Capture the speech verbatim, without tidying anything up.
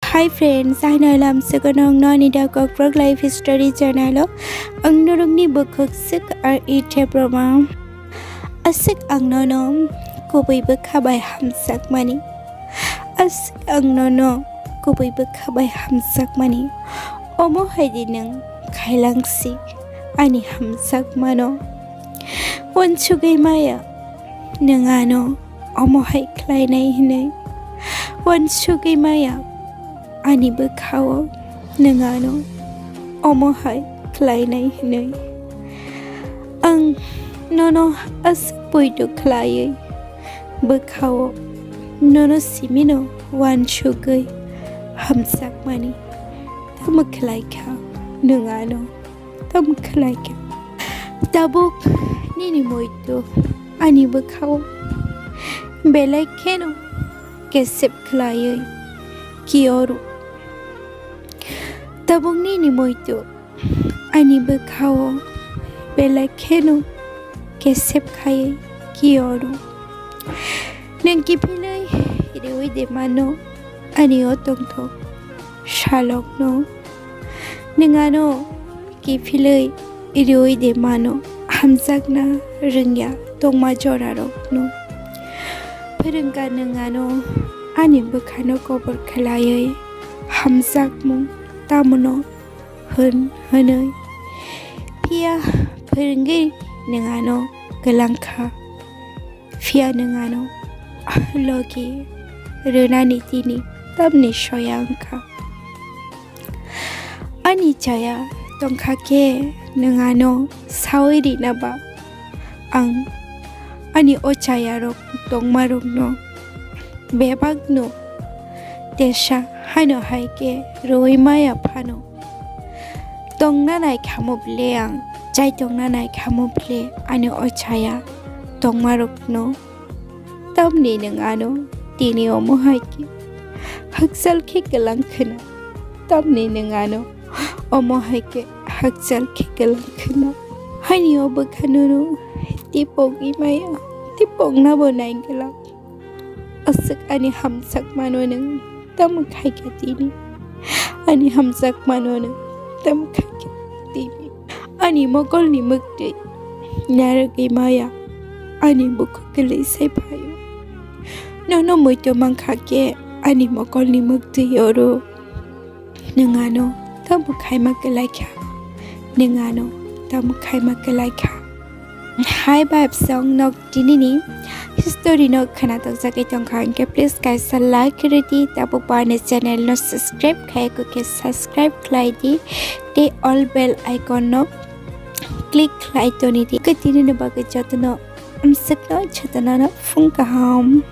Hi friends, ang Nailam Sugunong noni da Kokborok Life Story channel o ang norokni bukhuk sik ar ite proma. Aswk ang nono kubui bwkha bai hamjakmani. Aswk ang nono kubui bwkha bai hamjakmani. Omo hai di nwng khailang si ani hamjakmano. Uansugwi maya nwng ano omo hai khlainai hwnwi. Uansugwi maya ani bwkhao nwng ano omo hai khlainai hwnwi. Ang nono aswk poito khlaiwi bwkhao nono simino uansugwi hamjakmani. Tamo khlaikha nwng ano? Tamo khlaikha? Tabuk nini muitu ani bwkhao belai kheno kesep khlaiwi kioro. Tabuk nini muitu ani bwkhao belai kheno kesep khai kioro. Nwng kiphilwi riwi de mano ani o tongthok salokno. Nwng ano kiphilwi riwi de mano hamjakna rwngya tongma jorarokno. Phwrwngkha nwng ano ani bwkhano kobor khlaiwi hamjakmung tamono hwn hwnwi. Phiya phwrwngwi nwng ano kwlangkha. Phiya nwng ano logi rwnani tini tamni soya wngkha. Ani chaya tongkha khe nwng ano sawi rina ba ang ani o chayarok tongmarokno bebakno tesa hano hai khe rwui maya phano. Tongna nai khamo ble ang, chai tongna nai khamo ble ani o chaya tongmarokno. Tamni nwng ano tini omo hai khe hakchal khe kwlang khwna. Tamni nwng ano omo hai khe hakchal khe kwlang khwna. Haini o bwkha nono tipogwi maya, tipokna bo nai glak. Aswk ani hamjakmano nwng tamo khaikha tini? Ani hamjakmano nwng tamo khaikha tini? Ani mokolni mwktwi narwgwi maya ani bukhuk kwlwi sai phaio. Nono muitu mankha khe ani mokolni mwktwi oro. Nwng ano tamo khaima kwlaikha? Nwng ano tamo khaima kwlaikha? Hai bai song nok tinini history no khwna tokjagwi tongkha, hwnkhe please kaisa like rwdi, tabuk bo ani channel no subscribe khayakhe subscribe khlai di, tei all bell icon no click khlai toni di. Hwnkhe tinini bagwi jotono amswkno jotono phung kaham.